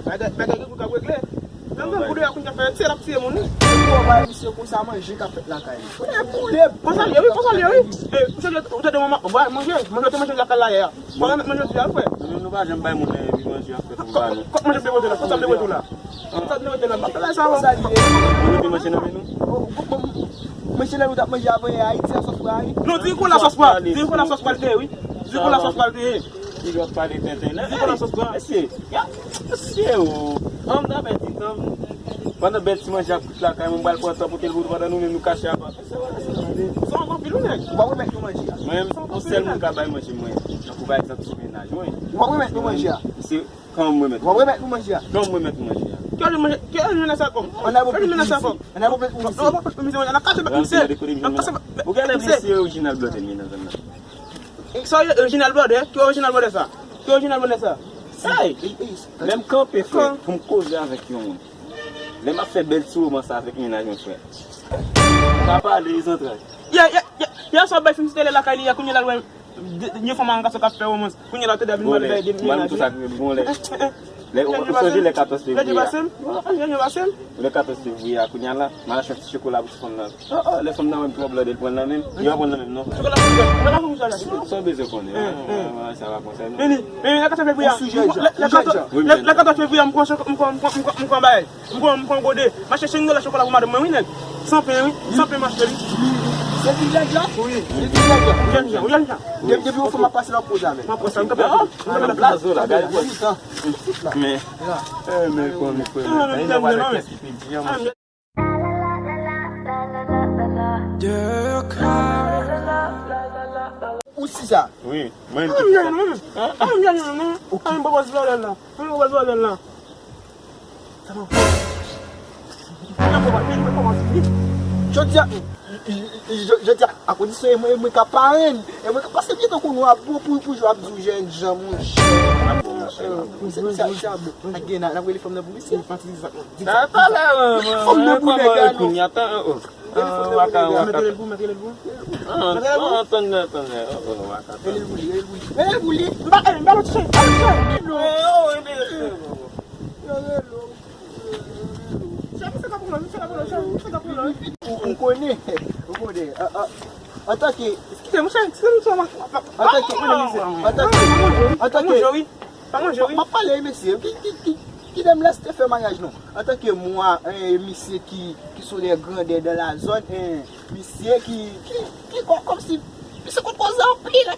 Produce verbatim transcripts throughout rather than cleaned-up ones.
Bagay, bagay gen kou k ap regle. Menm jan kou deyò konn ka fè, se l ap tiye moun, wi. Pou w bay misye konsa, manje k ap fèt lakay li. Konsa l ye, wi, konsa l ye, wi. E, misye di, ou tande manman, bay, manje, manje, ou te manje lakay la yè a. Fò remèt manje di a, frè. Nou menm nou pa janm bay moun nan epi manje ap fèt pou ba nou. Kòk manje depoze la, konsa m depoze la. Konsa m depoze la, m pa fè la sa, non. Konsa l ye. Ou mete manje nan men nou? Manje nan nou t ap manje avan yè Ayiti a, sòs pwa, wi. Non, di kou la sòs pwa. Di kou la sòs pwa l te ye, wi. Di kou la sòs pwa l te ye. Li ap pale tenten. Di kou la sòs pwa. Mesye, ya, mesye, o. An m ta pèdi tan. Pandan bèl ti manje ap kwit lakay mwen, m pral pran tan pote l pou nou pandan nou menm nou kache apa. Sa w anpil, wi, nèg. Ou pa remèt nou manje a. Mwen menm, yon sèl moun ka bay manje mwen. Tankou pa egzanp, ti mennaj mwen. Ou pa remèt nou manje a. Se kòman m remèt. Ou pa remèt nou manje a. Kòman m remèt nou manje a. Kè li manje, kè li mennen sa kòm. Kè li mennen sa kòm. Ann al pou pèt pou misye. Non, non, non, misye, nan kase pèt misye. Nan kase pèt misye. Ou genlè misye orijinal blòdè li nan zòn nan. Sa original brother? Ki original brother sa? Ki original brother sa? Hey! Lè m kanpe, frè, pou m koze avèk yon moun. Lè m ap fè bèl ti romans avèk mennaj mwen, frè. Pa pale, e zantray. Yè, yè, yè, yè swa bay fim sitèlè lakay li a, kounye la l wè de- de- yon fanm ak yon gason k ap fè romans. Kounye la, tande a vin mal bay de mennaj. Gon lè. Lè, ou sonje lè katòz fevriye a? Lè katòz fevriye a, kounye a la, m al achte yon ti chokola pou ti fanm nan. Oh, oh, lè fanm nan wè m twò blòdè, l pran l nan men m. Li pa pran l nan men m, non. Chokola pou mwen, chokola pou mwen, chokola. Sa w bezwen konnen, hein? Sa pa konsène nou. Meni, meni, lè katòz fevriye a, lè katòz fevriye a, m pran, m pran, m pran, m pran bagay. M pran, m pran gode. M achte senk dola chokola pou madanm mwen, wi, nèg. San pen, wi. San pen m achte li. Se ti jèn jan? Wi. Se ti jèn jan. Jèn jan, wi, jèn jan. Depi, depi yon fanm ap pase, l ap poze avè l. M ap pran sa, m kanpe la. M kanpe la. Blazo la, gade. Men, eh, men, konn, konn. Ou si sa? Wi, mwen menm ki sa. An m jwenn non. An m pwopòz vòlè la. An m pwopòz vòlè la. Sa pa fò. Jodi a, jodi a, a kondisyon e mwen, e mwen ka parenn. E mwen ka pase byen tankou nou ap bon pou, pou jwe ap di w jèn jan monchè. Misye, misye, misye ap bon. Ak gen nan, n ap rele fanm nan pou misye. Talè, fanm nan pou nèg la, non. Mete l pou, mete l pou. Mete l pou. Rele l pou li, rele l pou li. Rele l pou li. M pa, m pa lòt chè, m pa lòt chè. Non. Yo, rele l. Chè, misye ka pran, misye ka pran, chè, misye ka pran. Ou, ou konnen, ou konnen, a, a, antanke, kite m, chè, kite m, chè, m, m, antanke, antanke, antanke, Pa manje, wi. Pa manje, wi. M ap pale, mesye. Ki, ki, ki, ki lè m lès te fè maryaj, non? Antanke mwa, eh, misye ki, ki sou lè grandè dan la zòn, eh, misye ki, ki, ki kò, kòmsi, misye konn koze anpil.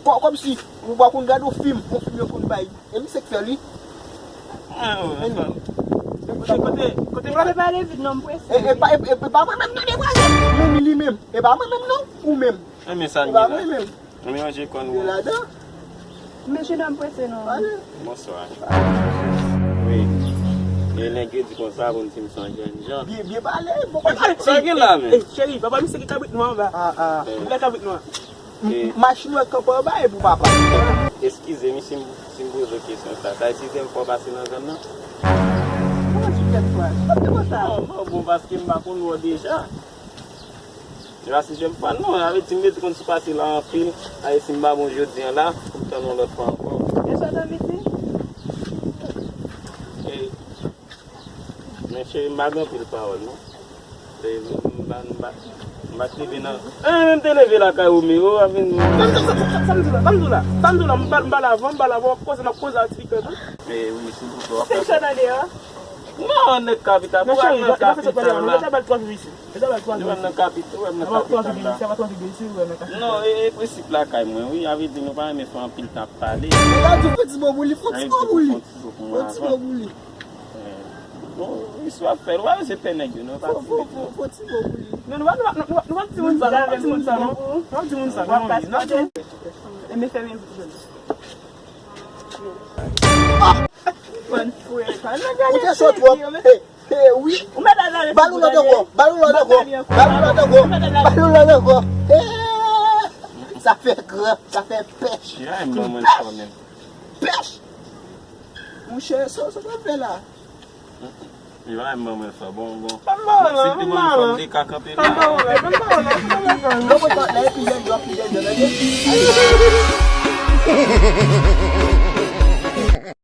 Kò, kòmsi, ou pa konn gade yon fim, yon fim yo konn bay. E misye k fè l, wi. Kote, kote, kote. Kote pale vit, non, m prese. E, e pa, e, e pa mwen menm, non, demwazèl. Men li menm. E pa mwen menm, non, ou menm. E men sa l ye la. E pa mwen menm. Ou manje kòn ou. Yo ladan. Mesye, n ap prese non. Pale. Bonswa. Wi. E lè gen di konsa, pou n di m se yon jèn jan. Byen, byen pale. Bon, sa gen la, men. Ey, cheri, papa misye ki kabrit nwa anba. Ah, ah. Ou gen kabrit nwa. M-, machin wè kanpe anba e pou papa. Eskize m si m, si m poze w kesyon sa. Sa e sizyèm fwa w pase nan zòn nan? Kòman sizyèm fwa? Sa te konsa? Non, non, bon, paske m pa konn wè w deja. Se pa sizyèm fwa non, sa vle di m te konn sou pase la anpil, a e si m pa bon jodi a la, pou m tann yon lòt fwa ankò. E sa w t anvi di? E, men cheri, m pa gen anpil pawòl non. E, m pa, m pa, m pa t leve nan, e, m te leve lakay ou, men ou ap vin. Sa m di w la, sa m di w la, sa m di w la, m pale avè w, m pale avè w, w ap koze, m ap koze a ti pik tou. E wi, silvouplè, w ap fè sa nan deyò. Non, nèg kapital, pou al nan kapital la. Yo wè m nan kapit-, yo wè m nan kapital la. Non, e, e prensip lakay mwen, wi. A vle di, nou pa renmen fè anpil tan ap pale. Nèg la di, fè ti mo pou li, fè ti mo pou li. Fè ti mo pou li. Bon, wi, si w ap fè l, w pa bezwen pè nèg yo, non, pa ti mo pou li. Fè ti mo pou li. Non, nou pa, nou pa, nou pa, nou pa di moun sa, non, nou pa di moun sa, non. Nou pa di moun sa, non, non. E men fè men. Bann frè, pa nan gade. Ou te cho twòp. Hey, hey, wi. Ba l yon lòt ankò. Ba l yon lòt ankò. Ba l yon lòt ankò. Ba l yon lòt ankò. Hey, sa fè gran, sa fè pèch. Pèch. Monchè, sa, sa w ap fè la? Li pa menm ban mwen fè bon, bon. Pa m ba w la, pa m ba w la. Fòm de ka kanpe la. Pa m ba w la, pa m ba w la, pa m ba w la. Non, mwen pa la, epi jèn, jèn, jèn, jèn, jèn.